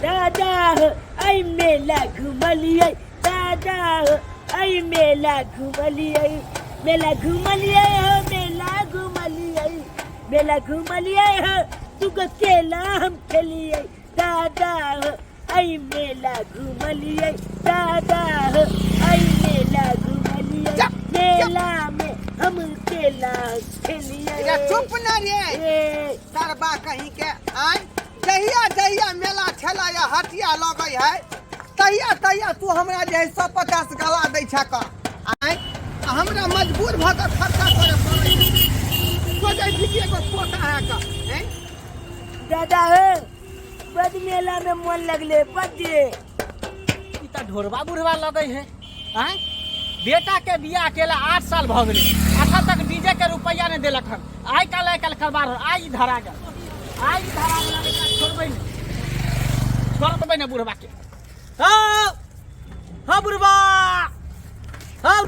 दादा हो ऐ मेला घुमलियै दादा हो ऐ मेला घुमलियै मेला घुमलियै हो मेला घुमलियै मेला घुमलियै हो दूगो केला हम खेलियै दादा हो ऐ मेला घुमलियै दादा हो ऐ मेला घुमलियै चुप, मेला में हम केला खेलियै रे चुप न रे ए, सरबा कहीं के आय जहिया जहिया मेला ठेला या हटिया लगै है तहिया तहिया तू हमरा जे है 150 गला दै छह का आय आ हमरा मजबूर भऽ कऽ खर्चा करे पड़ै छै। सोचै छी कि एगो पोता है का हैं दादा हो बड मेला में मन लगले बड ई तऽ ढोरबा बुढ़बा लगै है आँय बेटा के बियाह केला 8 साल भऽ गेलै अखन तक डीजे के रुपैआ नहि देलक हन आइ काल्हि आइ काल्हि करबा रहल आइ ई धरा गेल आइ ई धरा गेल एकरा छोड़बै नहि छोड़बै नहि बुढ़बा के हँ हँ बुढ़बा हँ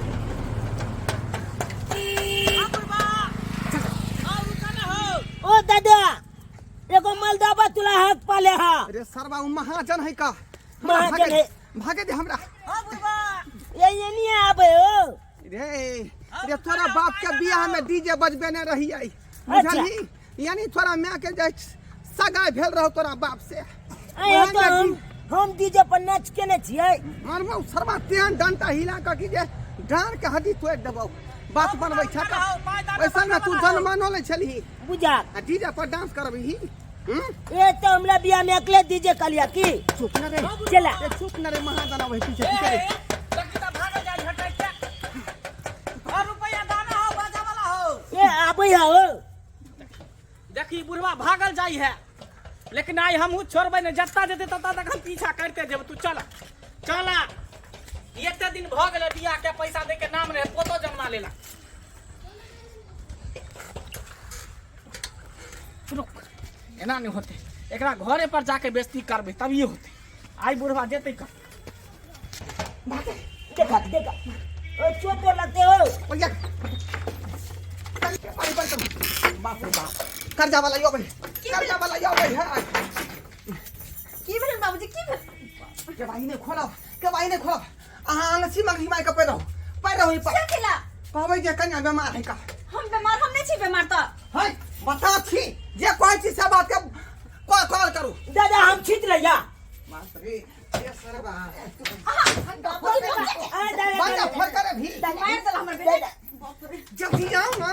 हँ बुढ़बा हँ रुका ना हो ओ दादा एगो मलदाबा तुला हाथ पाले हा अरे सरबा उ महाजन है का हमरा महाजन भागे है। भागे दे हमरा हँ बुढ़बा ये ये नहीं आबे हो रे रे तोरा बाप के बियाह में डीजे बजबेने रहियै बुझलही यानी तोरा माय के जे सगाई भेल रहो तोरा बाप से आय तो हम डीजे पर नाच के ने छियै मारबौ सरबा तेहन डंटा हिला कऽ कि जे डाँड़ के हड्डी तोड़ि देबौ बात बनबै छ का वैसा में तू जनमानो लै छलही बुझा आ डीजे पर डांस करबही हम्म? ए तो हमरा बियाह में अकेले डीजे कलिया की चुप न रे चला ए चुप न रे महाजन अबै पीछे की करे रुपया दाना हो बाजा वाला हो ए आबै हो देखी बुढ़वा भागल जाइ है लेकिन आइ हमहूँ छोड़बै नहि जत्ता जेतै तत्ता तक हम पीछा करिते जेबै तू चल चल एते दिन भऽ गेलै बियाह के पैसा दै के नाम रहै पोतो जन्मा लेला रुक एना नहि होतै एकरा घरे पर जाके बेइज्जती करबै तभिए होतै आइ बुढ़वा जेतै कर देखा देखा ओ चोट लगते हो भैया बाप रे बाप कर्जा वाला यो भाई कर्जा वाला यो भाई है की भेल बाबूजी की भेल के भाई ने खोलब के भाई ने खोलब अहाँ आनसी मगही माय के पैर रहू पैर रहू पर से केला कहबै जे कन्या बेमार है का हम बीमार हम नहीं छी बीमार तऽ है बता छी जे कहै छी से बात के कॉल कॉल करू दादा हम छीत लैया बाप रे ए सरबा आ दादा बंदा फोन करे भी मार देला हमर बेटा बाप रे जल्दी जाओ ना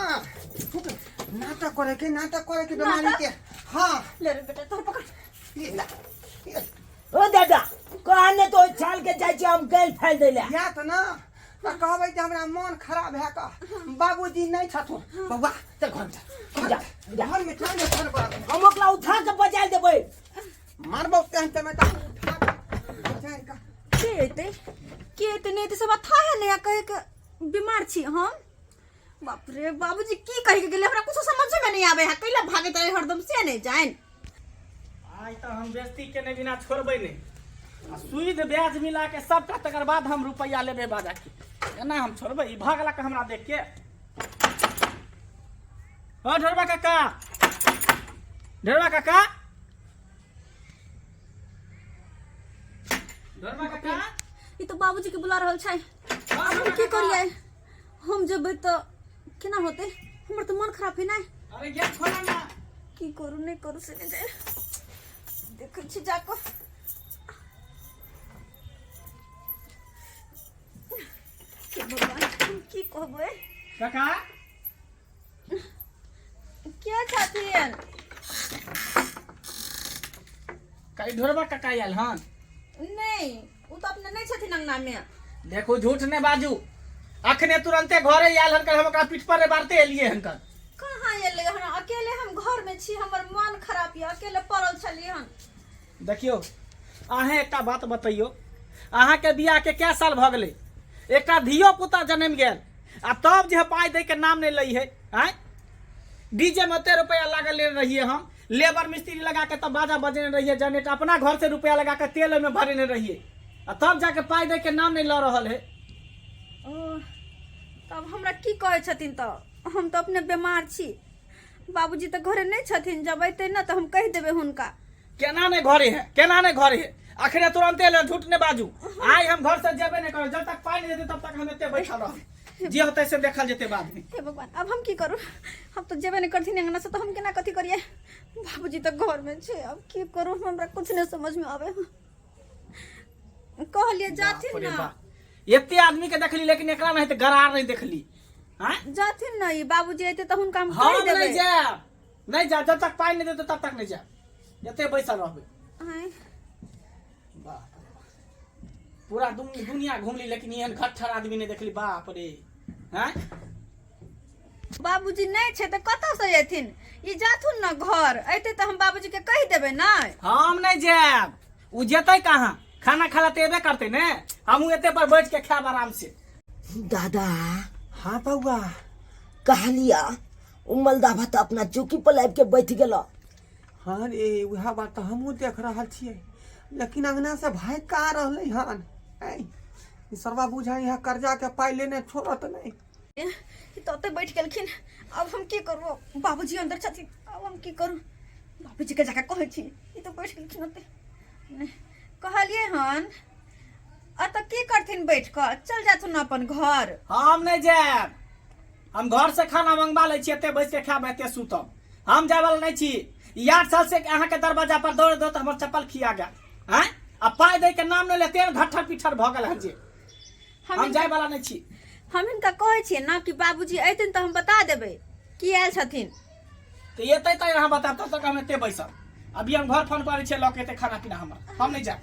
नाटक करे के नाटक करे के बीमारी के हाँ ले रे बेटा तोर पकड़ ये ला, ये ओ दादा कहने तो छाल के जाइ छी हम गैल फैल दैला या तऽ ना तऽ कहबै जे हमरा मोन खराब है का बाबूजी नहीं छथुन बौआ चल घर में चल जा, जा। घर में चल घर पर हम ओकरा उठा के बजाय देबै मारबौ तेहन ते में उठा के बजाय का के एते के एते नहीं एते सब था है नया कहे के बीमार छी हम बाप रे बाबूजी की कहे के गेले हमरा कुछ समझ में नहीं आवे है कैला भागैत रहे हरदम से नहीं जान आइ तऽ हम बेइज्जती केने बिना छोड़बै नहि आ सूद ब्याज मिला के सबटा तकर बाद हम रुपैआ लेबै बाजा के एना हम छोड़बै ई भागलक हमरा देख के हँ ढोरबा काका ढोरबा काका ढोरबा काका ई तो बाबूजी के बुला रहल छै हम की करियै हम जेबै तऽ केना होतै हमर तऽ मन खराब है ना अरे गेट खोला ना की करू नहीं करू से नहीं जाए देखै छी जाकऽ हे भगवान हम की कहबै काका के छथिन कहीं ढोरबा काका आयल हन नहीं ओ तऽ अपने नहीं छथिन अंगना में देखू झूठ नहि बाजू अखने तुरंते घरे आयल हन हम ओकरा पीठ पर मारते एलिए हन कर कहाँ एलै हन अकेले हम घर में छी हमर मन खराब यऽ अकेले पड़ल छलियै हन देखियौ अहें एकटा बात बतैयौ अहाँके बियाहके कै साल भऽ गेलै एकटा धियो पुता जनमि गेल आ तब जे पाइ दैके नाम नहि लै है आँय डीजे में ओते रुपया लागल लेने रहिए हम लेबर मिस्त्री लगा के तब बाजा बजेने रहिए जनरेटर अपना घर से रुपया लगा के तेल ओहिमे भरेने रहिए आ तब जाके पाइ दै के नाम नहीं लऽ रहल है ओ तब हमरा की कहै छथिन तऽ हम तऽ अपने बीमार छी बाबूजी तऽ घरे नहि छथिन जब अयतै ने तऽ हम कहि देबै हुनका केना नहीं घरे है, केना नहीं घरे है? अखने तुरंते ले, झूठ नहीं बाजू। आइ हम घर से जेबे नहीं करब, जब तक पाइ नहीं देते तब तक हम एते बैठल रहब, जे होतै से देखल जेतै बाद में। हे भगवान, अब हम की करू? हम तो जेबे नहीं करथिन अंगना से, तो हम केना कथी करिए? बाबूजी तो घर में छे, अब की करू? हमरा कुछ नहीं समझ में आवे। कहलिए जाथिन बाप रे ना। बाप, एते आदमी के देखली लेकिन एकरा नहीं तऽ गरार नहीं देखली। आँय? जाथिन ना, ई बाबूजी अयते तऽ हुनका हम हम कहि देबै। नहीं जायब, नहीं जायब, जब तक पाइ नहीं देते तब तक नहीं जायब, एते बैसल रहबै। आँय? बाप रे बाप, पूरा दुनिया घुमली लेकिन एहन घट्ठर आदमी नहीं देखली। बाप रे। हैं? बाबूजी नहीं छै तऽ कतऽ से अयथिन? ई जाथुन ना घर, अयते तऽ हम बाबूजी के कहि देबै ना। हम नहीं जायब। उ जेतै कहाँ? खाना खाला तऽ एबे करतै ने, हमहूँ एते पर बैठ के खायब आराम से। दादा। हाँ बउआ। कहलिया उ मलदाभा तऽ अपना चौकी पर आबि के बैठ गेल। हाँ रे, वएह बात तऽ हमहूँ देख रहल छियै, लेकिन अंगना से भागि कऽ आ रहलै हन। ऐ ई सरबा बुझाइ है कर्जा के पाइ लेने छोड़त नहि। ई तऽ ओतऽ बैठ गेलखिन, अब हम की करू? बाबूजी अंदर छथिन, अब हम की करू? बाबूजी के जाके कहै छी, ई तऽ बैठ गेलखिन ओतऽ। नहि, कहलियै हन एतऽ की करथिन बैठ कऽ, चल जाथुन अपन घर। हम नहीं जायब, हम घर से खाना मंगवा लै छी, एते बैस के खायब, एते सुतब, हम जाय वाला नहीं छी। ई 8 साल से अहाँ के दरवाजा पर दौड़ दौड़ हमर चप्पल खिया गेल। आँय, आ पाइ दै के नाम नहीं लेते घट्ठर पिट्ठर भऽ गेल हन जे हम जाय वाला नहीं छी। हम हिनका कहै छियै ना कि बाबूजी अयथिन तऽ हम बता देबै की आयल छथिन। तऽ एतै तऽ अहाँ बतायब, तब तक हम एते बैसब। अभी हम घर फोन करै छियै, लऽ के एतै खाना पीना हमर, हम नहीं जायब।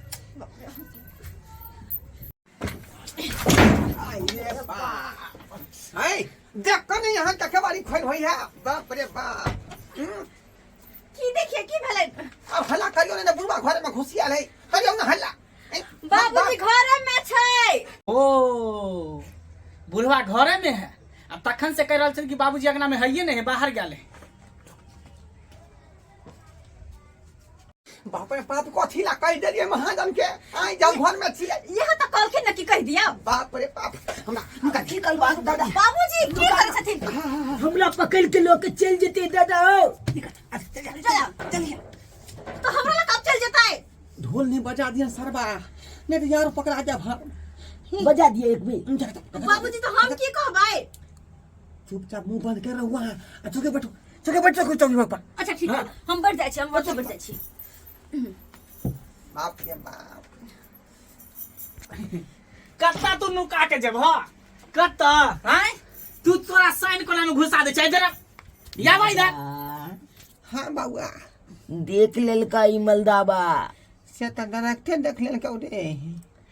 अरे बाप, है देख कऽ ने यहाँ के केवाड़ी खोल होइ है। बाप रे बाप। की देखिए की भेलै? अब हल्ला करियौ ने, बुढ़वा घर में घुसियाल है, करियौ ने हल्ला। बाबूजी घरे में छै। ओ बुढ़वा घरे में है। अब तखन से कह रहल छै कि बाबूजी अंगना में है नहीं है, बाहर गेल है। बाप रे बाप, कथी ला कहि देलियै महाजन के? आइ जब घर में छियै। यहाँ तऽ कहलखिन ने कि कहि दियौ। बाप रे बाप, हमरा हुनका की करबा दादा? बाबूजी की करै छथिन? हमरा पकड़ के लऽ के चलि जेतै दादा। हो चल चलिए, तो हमरा लग कब चल जेतै? ढोल नहीं बजा दिया सरबा, नहीं तो यार पकड़ा जा भार। बजा दिए एक बेर। बाबूजी तो हम की कहबै? चुपचाप मुंह बंद कर रहुआ आ चौके बैठो, चौके बैठो, चौकी चौकी पर। अच्छा ठीक है, हम बैठ जाइ छी, हम ओतऽ बैठ जाइ छी। बाप रे बाप, कत्ता तू नुका के जेबह कत्ता? आँय, तू तोरा साइन कोना में घुसा दे छै, इधर आ। या भाई इधर। हाँ बउआ। देख लेलका ई मलदाबा। से तऽ डायरेक्टे देख लेलकै रे।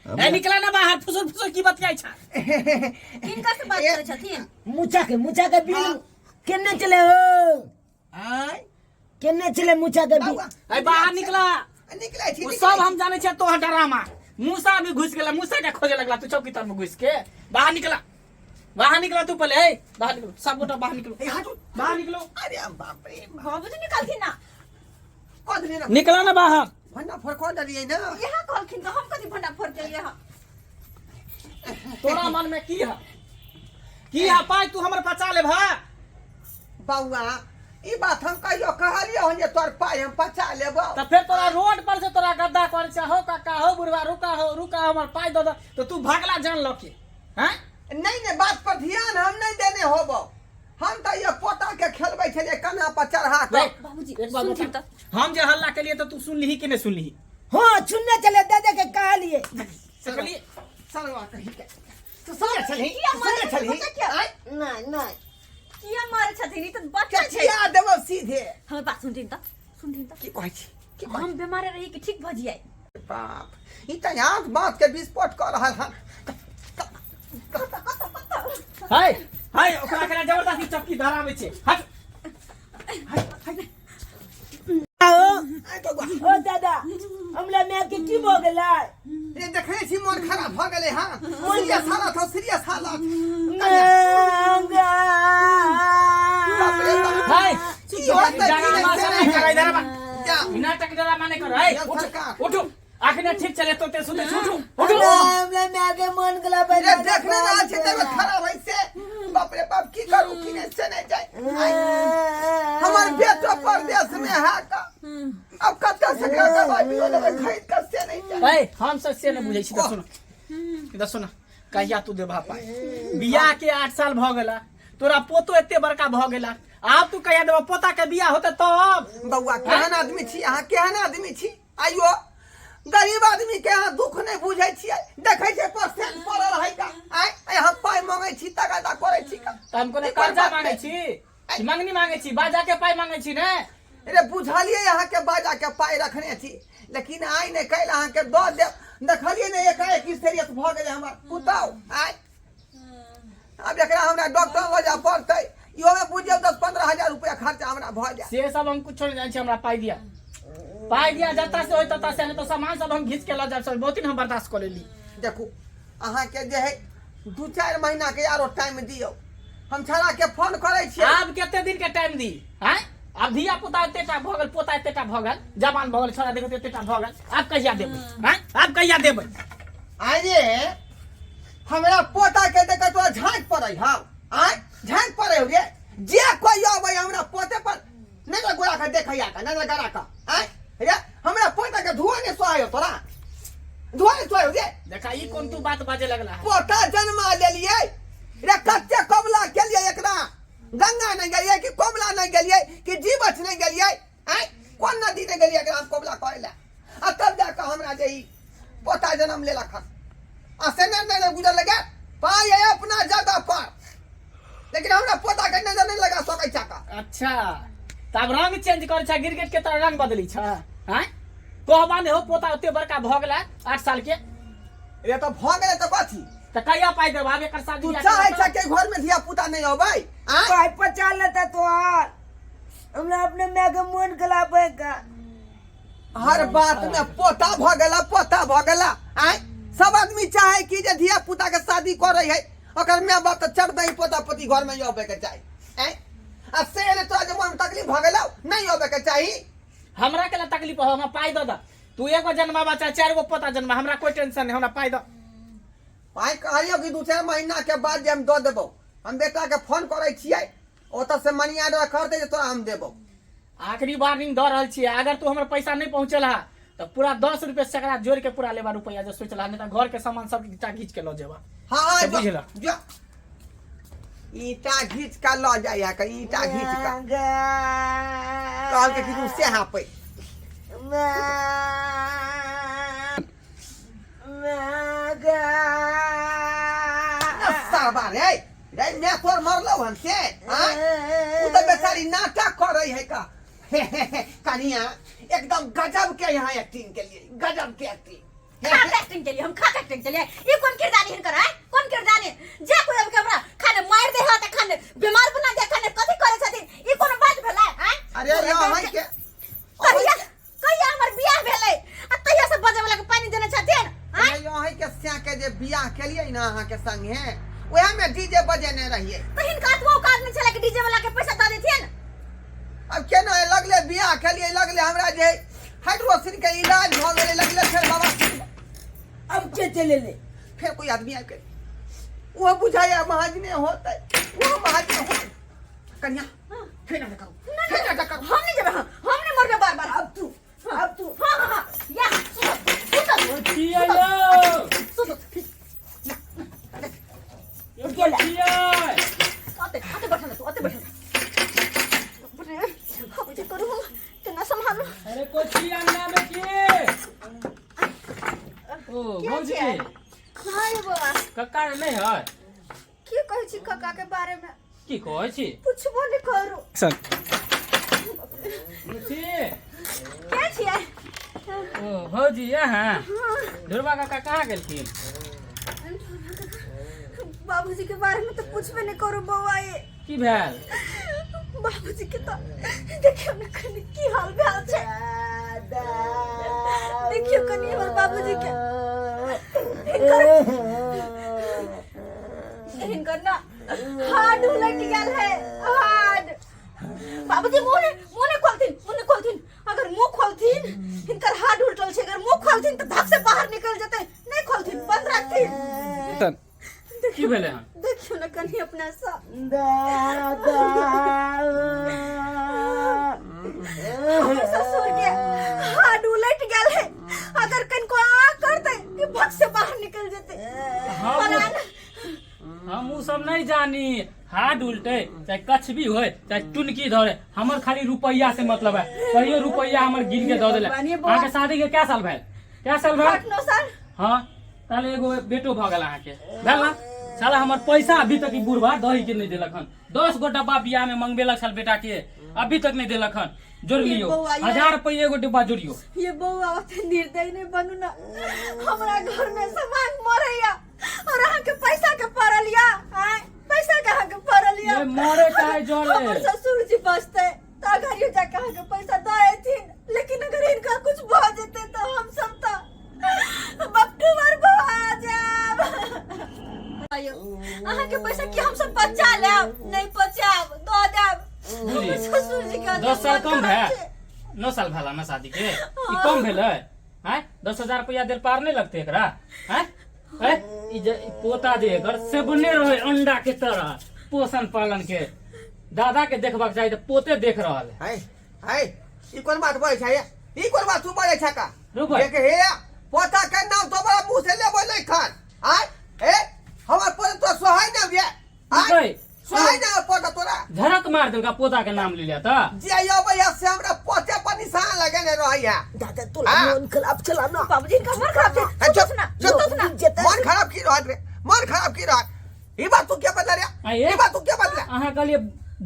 ए निकला ना बाहर, फुसुर फुसुर की बतियाई छा? किनका से बात करै छथिन? मुचा के, मुचा के बिल केने चले हो? आय केने चले मुचा के बिल? बउआ ए बाहर निकला। निकलै छी। वो सब हम जाने छियै तोहर डरामा। मूसा भी घुस गेला, मूसा के खोजे लगला तू चौकी तर में घुस के। बाहर निकला, बाहर निकला तू पहले। ए बाहर निकलो, सब गोटा बाहर निकलो, ए, हटू। बाहर निकलो। अरे बाप रे। बाबूजी निकलथिन ना। कऽ देलियै ना। निकला ना बाहर। भंडा फोड़ कऽ देलियै ना। यहाँ कहलखिन तऽ हम कथी भंडा फोड़ केलियै हँ? तोरा मन में की है, की है? पाई तू हमर बचा ले भा। बउआ, ई बात हम कहियो कहलियो हन जे तोर पाई हम बचा लेबौ? तऽ फेर तोरा रोड पर से तोरा गद्दा करे छै, हो काका हो बुढ़वा, रुका हो रुका, हमर पाई दऽ दऽ, तऽ तू भागला जान लऽ के। हैं? नहीं नहीं, बात पर ध्यान हम नहीं देने होबो। हम तऽ ये पोता के खेलबै छलियै कन्हा पर चढ़ा कऽ। देख, बाबूजी, एक बात सुनथिन बता, हम जे हल्ला केलिए तऽ तू सुनलिही कि नहीं सुनलिही? हाँ सुनने चले दादा के कहलिए। सकलिए सरवा कही के तो सुनने छलही, किया मारै सुनने छलही? बच्चा किया? आँय? नहीं नहीं। किया मारै छथिन? ई तऽ बच्चा छै। चचिया देबौ सीधे। हमर बात सुनथिन तऽ, सुनथिन तऽ। की कहै छी, की कहै हम बीमार रही कि ठीक भऽ जियै? छी? बाप, ई तऽ आँख बाँस के विस्फोट कऽ रहल हन। हाय हाय, ओकरा केना जबरदस्ती चक्की धराबै छै, हट। आँय बउआ। ओ दादा, हमरा माय के की भऽ गेलै? रे देखै छी मोन खराब भऽ गेलै। हँ, सीरियस हालत हो, सीरियस हालत। बाप रे बाप। हाय, की होतै, की डरामा नहि सब नहि कर, इधर आबा। जा। नाटक डरामा नहि कर। हे, चल उठ। सरकार। उठू, अखने ठीक चले तो ते सुते, उठू उठू। हमरा माय के मन गला रे देख नहि रहल छी तबियत खराब है से। बाप रे बाप, की करू की नहि से नहि जाय आँय, हमर बेटो परदेश में है का अब कतऽ से एकरा दवाई बीरो लेबै खरीद कऽ से नहि जाय ए हम सब से नहि बुझै छी तऽ सुन तऽ सुन कहिया तू देबा पाइ बियाह के 8 साल भऽ गेला तोरा पोतो एते बड़का भऽ गेला आब तू कहिया देबा पोता के बियाह होते तब बौआ केहन आदमी छी अहाँ केहन आदमी छी आइयो गरीब आदमी के अहाँ दुख नहि बुझै छियै देखै छियै परसेंट पड़ल है का आइ आइ हम पाइ मंगै छी तगादा करै छी का तऽ हम कोनो ई कोन कर्जा बात मांगै भेल? छी मंगनी मांगै छी बाजा के पाइ मांगै छी ने रे बुझलियै अहाँके बाजा के पाइ रखने छी लेकिन आइ नहि काल्हि अहाँके दऽ देब देखलियै ने एकाएक सीरियस भऽ गेलै हमर पुतहु आइ आब एकरा हमरा डॉक्टर लऽ जाय पड़तै इहोमे बुझियौ 10-15 हजार रुपया खर्चा हमरा भऽ जायत। से सब हम कुछो नहि जानै छी, हमरा पाइ दिया, पाइ दिया, जतऽ से होय ततऽ से, नहि तऽ सामान सब हम घीच के लऽ जायब। सब बहुत दिन हम बर्दाश्त कऽ लेली। देखू, अहाँके जे है 2-4 महीना के आरो टाइम दियौ, हम छड़ा के फोन करै छियै। आब कते दिन के टाइम दी? आँय, आब धिया पुता एते टा भऽ गेल, पोता एते टा भऽ गेल, जवान भऽ गेल छोड़ा, देखो एते टा भऽ गेल, आब कहिया देबै? आँय, आब कहिया देबै? अरे हमरा पोता के देख तोरा झाँक पड़ै हौ? आँय, झाँक पड़ै हौ रे? जे कोइ अबै हमरा पोते पर नजर गोरा के देखैया का नजर गड़ा का। आँय रे, हमरा पोता के धुआ नहि सोहाय हौ तोरा, धुआ नहि सोहाय हौ रे? देखा, ई कोन तू बात बाजे लगला है? पोता जन्मा लेलियै रे, कते कबला केलियै एकरा, गंगा नहि गेलियै कि कमला नहि गेलियै कि जीवछ नहि गेलियै? आँय, कोन नदी नहि गेलियै एकरा हम कबला करै लए? आ तब जाकऽ हमरा जे ई पोता जन्म लेलक हन आ से नहि नहि गुजर लगे। पाइ है अपना जगह पर, लेकिन हमरा पोता के नजर नहि लगा सकै छै का। अच्छा, तब रंग चेंज कर छै, गिरगिट के तरह रंग बदली छै? आँय, कहबा नहि हो, पोता ओते बड़का भऽ गेला 8 साल के। रे तऽ भऽ गेलै तऽ कथी? तऽ कहिया पाइ देब आब एकर शादी तू बियाह चाहै करब छ कि घर में धिया पुता नहि अबै? आँय? पाइ पचा लेता तोहार, हमरा अपने माय के मोन खिलाबे का। हर बात में पोता भऽ गेला, पोता भऽ गेला। आँय, सब आदमी चाहे कि जे धिया पुता के शादी करे है, ओकर माय बाप तऽ चढ़ दही पोता पोती घर में अबै के चाही। आँय, आ से एले तोरा जे मन में तकलीफ भऽ गेलौ, नहि अबै के चाही। हमरा के ला तकलीफ हो? हमरा पाइ दऽ दऽ। तू एगो जन्माबा चाहे चारि गो पोता जन्मा, हमरा कोई टेंशन नहीं, हमरा पाइ दऽ। पाइ कहलियौ कि 2-4 महीना के बाद जे हम दऽ देबौ। हम बेटा के फोन करै छियै, ओतऽ से मनी ऑर्डर करतै जे तोरा हम देबौ। आखिरी वार्निंग दऽ रहल छियै, अगर तू हमर पैसा नहीं पहुँचेला तऽ पूरा 10 रुपए सैकड़ा जोड़ के पूरा लेबा रुपया जे सोचला, नहीं तऽ घर के सामान सब ईटा घीच के लऽ जेबा। हाँ। से जो बुझला। जो ईंटा घीच के लऽ जाइ है, ईंटा घीच के कहलकै कि तू से हाँपै। साबा रे रे, मैं तोर मरलौ हन से? आँय, उ तऽ बेचारी नाटक करै है का। कनिया एकदम गजब के यहाँ एक्टिंग के लिए, गजब के एक्टिंग। खाक एक्टिंग के लिए, हम खाक एक्टिंग के लिए। ई कोन किरदानी हिनकर है, कोन किरदानी? जे कोई अब हमरा खाने मार दे हा त खाने बीमार बना दे, खाने कथि करे छथिन। ई कोन बात भेलै? हैं? अरे यहाँ के कहिया कहिया हमर बियाह भेलै आ तहिया से बजे वाला के पानी देने छथिन? हैं? अरे यहाँ के स्या के जे बियाह केलिए ना अहाँ के संगे, वएह में डीजे बजेने रहिए। त हिनका तो औकात नहीं छलै कि डीजे वाला के पैसा दऽ देथिन। अब केना लगले बियाह केलिए, लगले हमरा जे हाइड्रोसिन के इलाज भऽ गेलै, लगले फेर बाबा अब के चले ले। फेर कोई आदमी आबि के वो बुझाया महाजने होते, वो महाजने होते। कन्या, फेर नाटक करू, फेर नाटक करू। हम नहीं जेबै, हम नहीं मरबै बार बार। अब तू, अब तू। हाँ हाँ हाँ, या सुतो सुतो। किया यौ? सुतो। गेला। किया? ओते ओते बैठल तू, ओते बैठल। बाप रे, अब की करू हम? केना सम्हालू? अरे कोची अंगना में के ओ के भौजी? छियै? हाँ ये बौआ। कक्का नहीं है? की कहै छी काका के बारे में? की कहै छी? पुछबो नहीं करू। बुची। के छियै? ओ भौजी यहाँ। ढोरबा काका कहाँ गेलखिन? बाबूजी के बारे में तो पूछबे नहीं करू बौआ ये। की भेल? बाबूजी के तो देखियो ने कनी की हाल भेल छै। देखियो कनी हमर बाबूजी के, हिनकर हिनकर ना हार्ड उलट गेल है, हार्ड। बाबूजी मुंह नहीं खोलथिन, मुंह नहीं खोलथिन। अगर मुंह खोलथिन, हिनकर हार्ड उलटल छै, अगर मुंह खोलथिन तऽ धक से बाहर निकल जेतै। नहीं खोलथिन, बंद रखथिन। की भेलै हन? देखियो ने कनी अपना सँ। दादा। हमर ससुर के हाथ उलट गेल है, अगर कनको आ करते कि भक से बाहर निकल जेते। हम परान हम उ सब नहीं जानी, हाथ उल्टे चाहे कछ भी होए चाहे टुनकी धरे, हमर खाली रुपैया से मतलब है। कहियो रुपैया हमर गिन के दऽ देले। भगवान, ये बौआ। अहाँके शादी के क्या साल भेल? क्या साल भेल? 8-9 साल। हाँ, ताले एगो बेटो भऽ गेल अहाँके, भेल ना? साला हमर पैसा अभी तक ई बुढ़वा दही के नहीं देलक हन। 10 गो डब्बा बियाह में मंगबेलक छल बेटा के, अभी तक नहीं देलक हन। जोड़ ये लियो बौआ, ये- 1000 रुपये एगो डिब्बा जोड़ियो। ये बौआ ओते निर्दयी नहीं बनू ना, हमरा घर में सामान मरैया और अहाँ के पैसा के पड़ल या, आय पैसा के अहाँ के पड़ल या। ये मरे चाहे जरे। हमर ससुर जी बचते त अगर यो जाके अहाँ के पैसा दऽ एथिन, लेकिन अगर इनका कुछ भऽ जेते तो हम सब त बपटू बर भऽ जायब। आयो, अहाँ के पैसा की हम सब बचा लेब? नहीं बचाब, दऽ देब। बुझली? हमर ससुर जी के 10 साल कम मन भए खराब छै। 9 साल भेला ना शादी के, ई कम भेलै? आँय, 10,000 रुपया देल पार नहीं लगते एकरा? आँय आँय, ई जे ई पोता जे एकर से बने रहे अंडा के तरह, पोषण पालन के दादा के देखबाक चाही तऽ पोते देख रहल है। है है, ई कोन बात बजै छै? ई कोन बात तू बजै छै का? रुक भाई। देख हे, पोता के नाम तो बड़ा मुंह से लेबै नहीं खान। आय हे, हमर पोता तो सोहाय ना रे। आय रुक भाई। सोहाय ना पोता तोरा। झड़क मार देलका पोता के नाम ले लिया तऽ। जे अबै है से हमरा पोते पर निशान लगेने रहै है। दादा, तोला हाँ। मन खराब चला ना? बाबूजी, इनका मन खराब छै। ए, चुप, सुतोथ ना, चुप। सुतोथ ना। मन खराब की रहत रे? मन खराब की रहत? ई बात तू क्या बदला रे? आये? ई बात तू क्या बदला? अहाँ कहलिए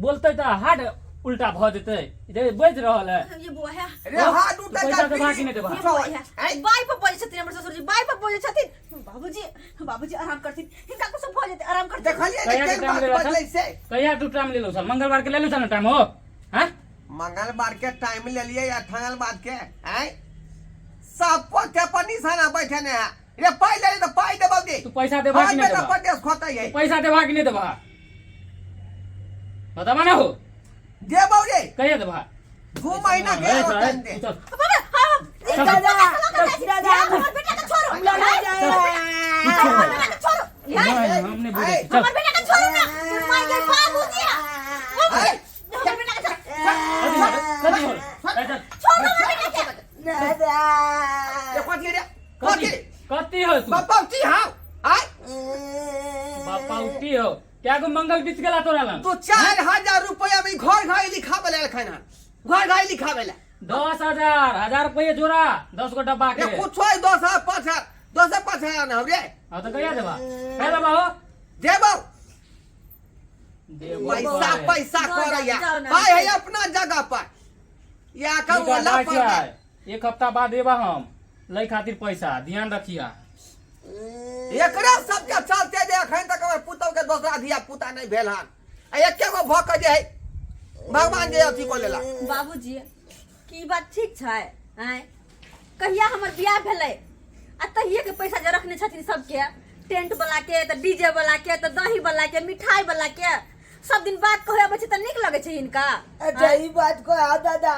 बोलते तऽ हार्ड उल्टा भऽ जेतै, जे बाजि रहल है। ये बुआ है। रे हाथ उठा। पैसा देबा कि नहि देबा? ये बुआ है, बाई पर बजै छथिन हमर ससुर जी, बाई पर बजै छथिन। बाबूजी, बाबूजी, आराम करथिन, हिनका कुछ भऽ जेतै, आराम करथिन। देखलिए कहिया ने के केहन टाइम बात लेला बदलै छल? से। कहिया तू टाइम लेलो छल? मंगलवार के लेलो छल ना टाइम हो? हाँ, मंगलवार के टाइम लेलिए या ठंगलवार के? आय, सब पोते पर निशाना बैठे ने है रे। पाई ले तो पाई देबौ दे। तू पैसा देबा कि हाँ नहीं बेटा देबा? परदेश खोतै है। पैसा देबा कि नहीं देबा, बताबा ना हो। देबौ रे। कहिया देबा? 2 महीना के ए, आरो टाइम दे। चल। बाबा, हाँ, चल। दादा, दादा, हमर बेटा के छोड़ो। हमरा नहीं जाए। हमर बेटा के छोड़ो। नहीं, हम नहीं बोले। ए, चल। हमर बेटा के छोड़ो ना। माय गए बाबूजी, आय, हमर बेटा के छोड़ो। कथी होल? कथी होल? ए, चल। छोड़ो हमर बेटा के। दादा। ये कथी रे? कथी कथी? कथी हो तू? बापा की हाउ आय। बापा उठी हो क्या गो मंगल बीत गेला तोरा लग? तू 4000 रुपया में घर घर लिखावे ला एखन हन, घर घर लिखावे ला। 10,000, 1000 रुपये जोड़ा 10 गो डब्बा के। रे कुछ है 10,000 5,000, 10,000 5,000 ना हो रे। हाँ तो कहिया देबा? कहिया देबा हो? देबौ। देबो। पैसा करे। पैसा जाओ, करैया जाओ ना। भाई है अपना जगह पर या का ठीक है, वाला जाइ पर। छियै। एक हफ्ता बाद एबा हम लै खातिर पैसा, ध्यान रखिया। एकरा सबके चलते जे एखन तक हमर पुतहु के दोसरा धिया पुता नहि भेल हन, आ एके गो भऽ के जे है भगवान जे अथी कऽ लेला। बाबूजी, की बात ठीक छै? आँय, कहिया हमर बियाह भेलै आ तहिये के पैसा जे रखने छथिन सबके, टेंट वाला के तऽ डीजे वाला के तऽ दही वाला के मिठाई वाला के, सब दिन बात कहै अबै छै तऽ नीक लगै छै हिनका? अच्छा, ई बात को आ दादा,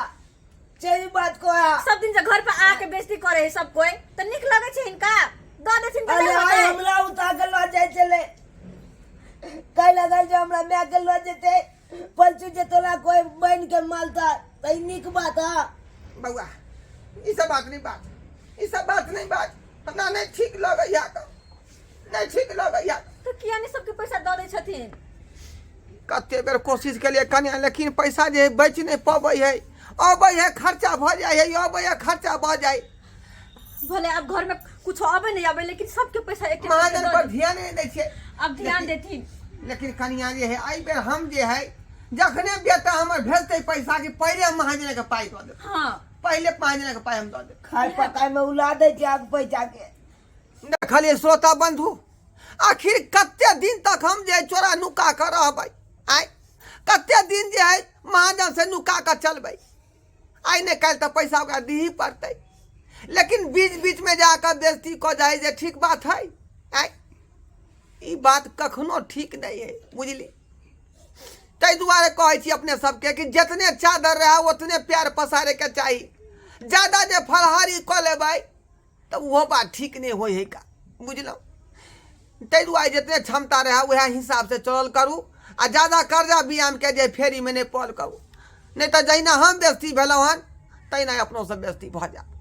सही बात को आ। सब दिन जे घर पर आके बेइज्जती करे है सब कोई तऽ नीक लगै छै हिनका? दऽ देथिन तऽ अरे नहि आइ होतै? हमरा उठा के लऽ जाइ छलै, कहि लगल जे हमरा माय के लऽ जेतै, पलचू जे तोरा कोई बनि के मालता तऽ ई नीक बात है? बौआ, ई सब बात नहीं बात, ई सब बात नहीं बात, हमरा नहीं ठीक लगैया, नहीं ठीक लगैया। तऽ किया नहि सबके पैसा दऽ दै छथिन? कते बेर कोशिश केलिए कनिया, लेकिन पैसा जे है बचि नहीं पबै है, अबै है खर्चा भऽ जाइ है, अबै है खर्चा भऽ जाइ। भले अब घर में कुछ अबे नहीं अबे, लेकिन सबके पैसा एक एक महाजन दऽ पर देथिन। ध्यान नहीं दै छियै। अब ध्यान देथिन। लेकिन कनिया जे है एहि बेर हम जे है जखने बेटा हमर भेजतै पैसा कि पहिले हम महाजन के पाइ दऽ देब। हाँ। पहिले महाजन के पाइ हम दऽ देब। खाय पकाय में उला दै छै आग पैसा के। देखलियै श्रोता बंधु, आखिर कते दिन तक हम जे है चोरा नुका कऽ रहबै? आँय, कते दिन जे है महाजन से नुका कऽ चलबै? आइ ने काल्हि तऽ पैसा ओकरा दिही पड़तै, लेकिन बीच बीचमे जाकऽ बेइज्जती कऽ जाइ जे ठीक बात है? आँय, ई बात कखनो ठीक नहि है, बुझली? ताहि दुआरे कहै छी अपने सबके कि जितने चादर रहै ओतने प्यार पसारैके चाही। ज्यादा जे फलहारी कऽ लेबै तऽ ओहो बात ठीक नहि होइ है का, बुझलहुँ? ताहि दुआरे जितने क्षमता रहए उएह हिसाबसँ चलल करू आ ज्यादा कर्जा बियामके जे फेरीमे नहि पड़ल करू, नहि तऽ जहिना हम बेस्ती भेलहुँ हन तहिना अपनो सब बेस्ती भऽ जायत।